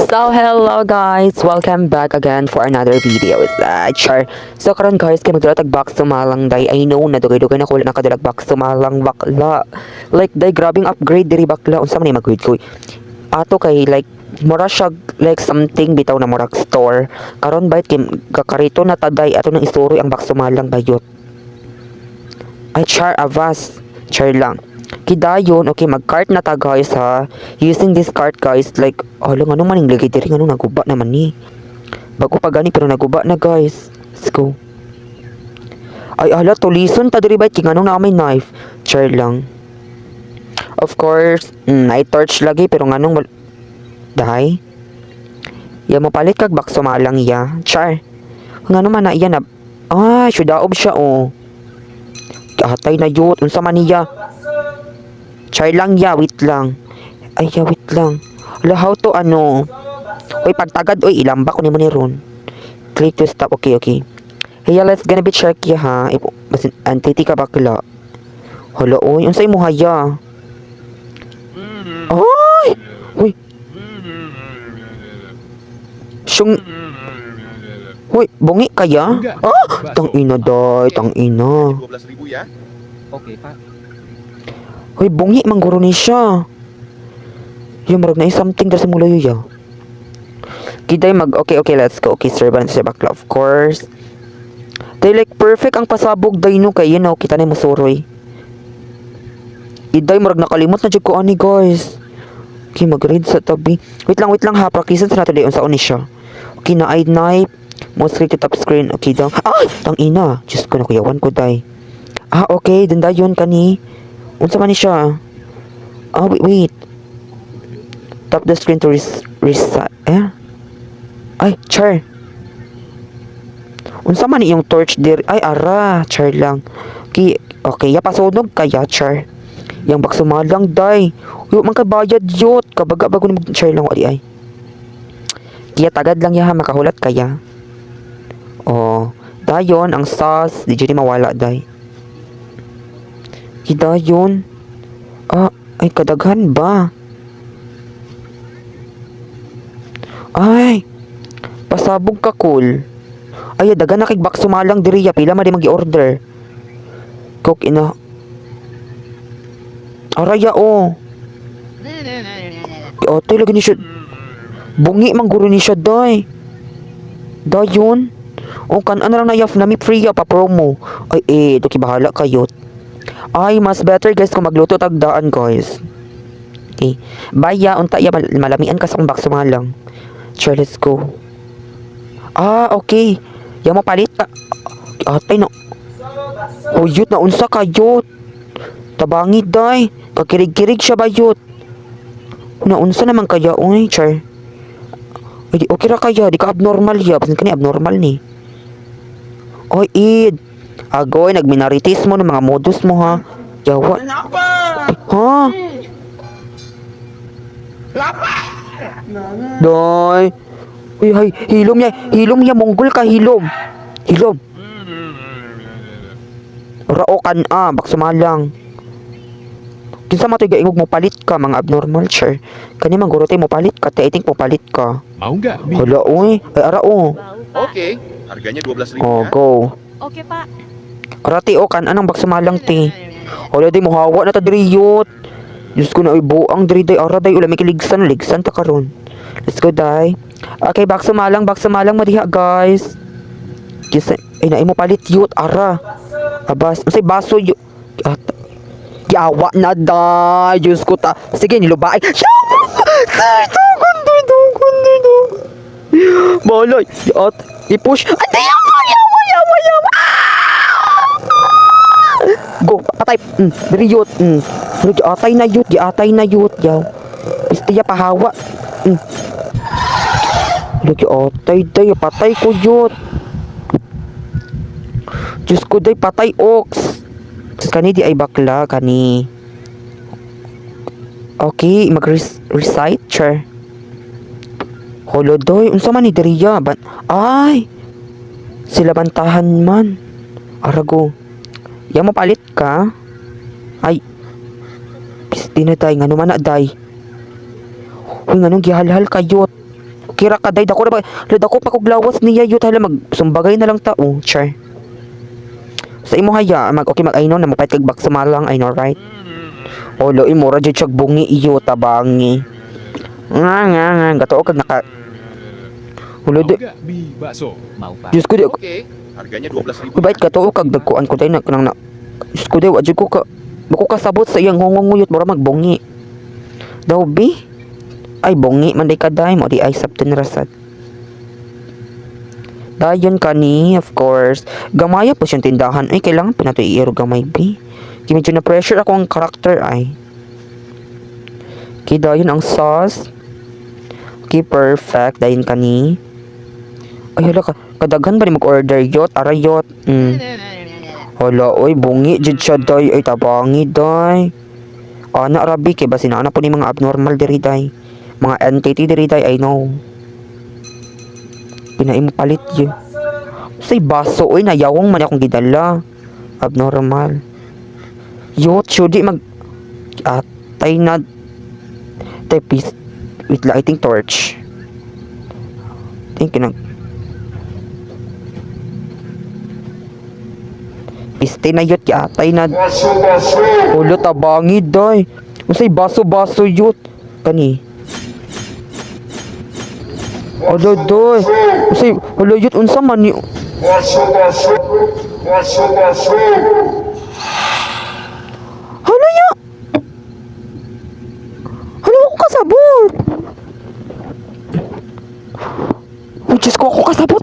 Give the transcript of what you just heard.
So hello guys, welcome back again for another video. Char. So karon guys, kay magdala tag box sumalang day. I know na dugay-dugay na ko wala nakadalag box sumalang, bakla. Like day, grabing upgrade diri, bakla. Unsa man ni mag ko? Ato kay like mura siya like something bitaw na murag store. Karon bayot kay kakarito na taday ato nang isuroy ang box sumalang bayot. Ay char, avas. Char lang. Kidayon, okay, mag-cart na ta guys ha. Using this cart guys, like, hala, nga man yung lagay diri, nga naguba naman ni. Bago pa gani pero naguba na, guys. Let's go. Ay, hala, tulison ta diri ba kay nganong naa may knife. Char lang. Of course, night torch lagi pero nganong dahay. Ya mo palit kag box sumalang ya. Char. Ngano man na iya na. Ay, syudaob siya oh. Atay na yut, unsa man niya? Char lang ya, wait lang. Ay, ya, wait lang. Hala, how to ano? Uy, pagtagad, uy, ilamba ko nimo ni ron. Click to stop. Okay. Hey, ya, let's gonna be check ya, ha. If, basin, antiti ka bakla. Hala, uy, unsa imo haya? Ay! Uy! Siyang. Uy, bungi kaya? Ah! Tang ina, day, tang ina. 12.000 ya. Oke, Pak. Hoy, bungi mangguro ni siya. Yung murag na something dar sa mulayo ya. Kiday mag okay, let's go. Okay, servant sa bakla, of course. They like perfect ang pasabog day no kay kita na mo suroy. Iday murag nakalimot na jud ko ani, guys. Okay, mag-read sa tabi. Wait lang ha, practice sa nato day unsa ni siya. Okay na ay knife. Most click to top screen. Okay daw. Ay, tang ina. Diyos ko, nakuyawan ko day. Ah, okay, then dayon kani. Unsa man ni siya? Ah, wait, wait. Tap the screen to reset. Eh? Ay, char. Unsa man iyong torch dir? Ay, ara, char lang. Okay, ya pasunog kaya, char. Yang baksumalang day. Uy, man kabayad yot. Kabaga bago ni mag char lang adi ay. Kaya tagad lang ya ha, makahulat kaya. Oh, dayon ang sauce, di jud ni mawala day. Hidayon. Ah, ay kadaghan ba? Ay, pasabog ka cool. Ay, dagan na kay sumalang diri ya, pila man di magi-order. Cook ina. Araya oh. Ate lagi ni siya. Bungi man guro ni siya day. Dayon. O kan ano lang na yaf nami free ya pa promo. Ay eh, doki bahala kayo. Ay, mas better guys kung magluto tagdaan guys. Okay. Baya, unta ya malamian ka sa kong bakso lang. Sure, let's go. Ah, okay. Ya mo palit ka. Atay no. Huyot na unsa kayot. Tabangi day. Kakirig-kirig siya bayot. Na unsa naman kaya oy, char. Ay, di okay ra kaya, di ka abnormal ya. Basin kani abnormal ni. Oy, id. Agoy, nagminaritis mo ng mga modus mo ha. Yawa. Ha? Day. Uy, hay, hilom niya. Hilom niya, monggol ka, hilom. Hilom. Rao kan ah, baksumalang. Kinsa man to'y gaingog mo palit ka, mga abnormal char. Kani man guro mo palit ka, te, I think mo palit ka. Mau nggak, Mi? Hala, uy. Ay, ara, oh. Mau, Pak. Oke, harganya 12.000 Oh, ya. go. Oke, Pak. Ara, ti, oh, kan anang baksumalang, ti. Hala, di mo hawa na ta diri yot. Diyos ko na, uy, buang diri day. Ara, day, ula, may kiligsan. Ligsan ta karon. Let's go, day. Okay, baksumalang, baksumalang, madiha, guys. Kisa, ay, naimo palit yot, ara. Abas, unsay baso yot. At, yawa na day. Diyos ko ta. Sige, nilubaay. Yawa! Dugon, dugon, dugon. Balay. At, i-push. Ay, yawa, yawa, yawa, yawa. Ah! Go, patay. Diri yot. Pero giatay na yot, giatay na yot, yaw. Pistiya pahawa. Lagi atay day, patay ko yot. Diyos ko day, patay ox. Diyos kani di ay bakla kani. Okay, mag-recite, char. Holo doy, unsa man ni diriya? Ban ay. Sila bantahan man. Arago. Ya mo palit ka? Ay. Pisti na day, ngano man na day. Uy, nganong gihalhal kayot. Okay ra ka, day. Dako ra ba? Hala, dako pa kog lawas niya yut. Hala, magsumbagay na lang ta. Oh, char. Sa imo haya, mag okay mag I know na mapalit kag box malang, I know, right? Olo, imo ra jud siyag bungi iyo tabangi. Nga nga nga gato kag naka. Hulo Mau di. gak beli bakso? Mau, Pak. Diyos ko di. Oke, harganya 12.000 Uy, ya. bait ka to kag dagkuan ko day na kanang na. Diyos ko day, wa jud ko ka bako kasabot sa iyang ngongonguyot, mura magbungi. Daw bi? Ay, bungi man day ka day mo di ay sabton rasad. Dayon kani, of course. Gamaya po siyang tindahan. Ay, kailangan pa nato iiro gamay bi. Kaya medyo na pressure ako ang karakter ay. Okay, dayon ang sauce. Okay, perfect. Dayon kani. Ay, hala ka. Kadaghan ba ni mag-order yot? Aray yot. Hala, oy, bungi jud siya day. Ay, tabangi day. Ana rabi kay basin ana po ni mga abnormal diri day. Mga entity diri day, I know. Pinaimo palit yun. Say baso oy, nayawong man akong gidala. Abnormal. Yot, shudi mag atay na tay please with lighting torch. Thank you nag Piste na yot atay na. Ulo tabangi day. Usay baso-baso yot. Kani. Alo doy. Usay ulo yot unsa man ni. Hala ya. Hala ako kasabot. Uy, Diyos ko, ako kasabot.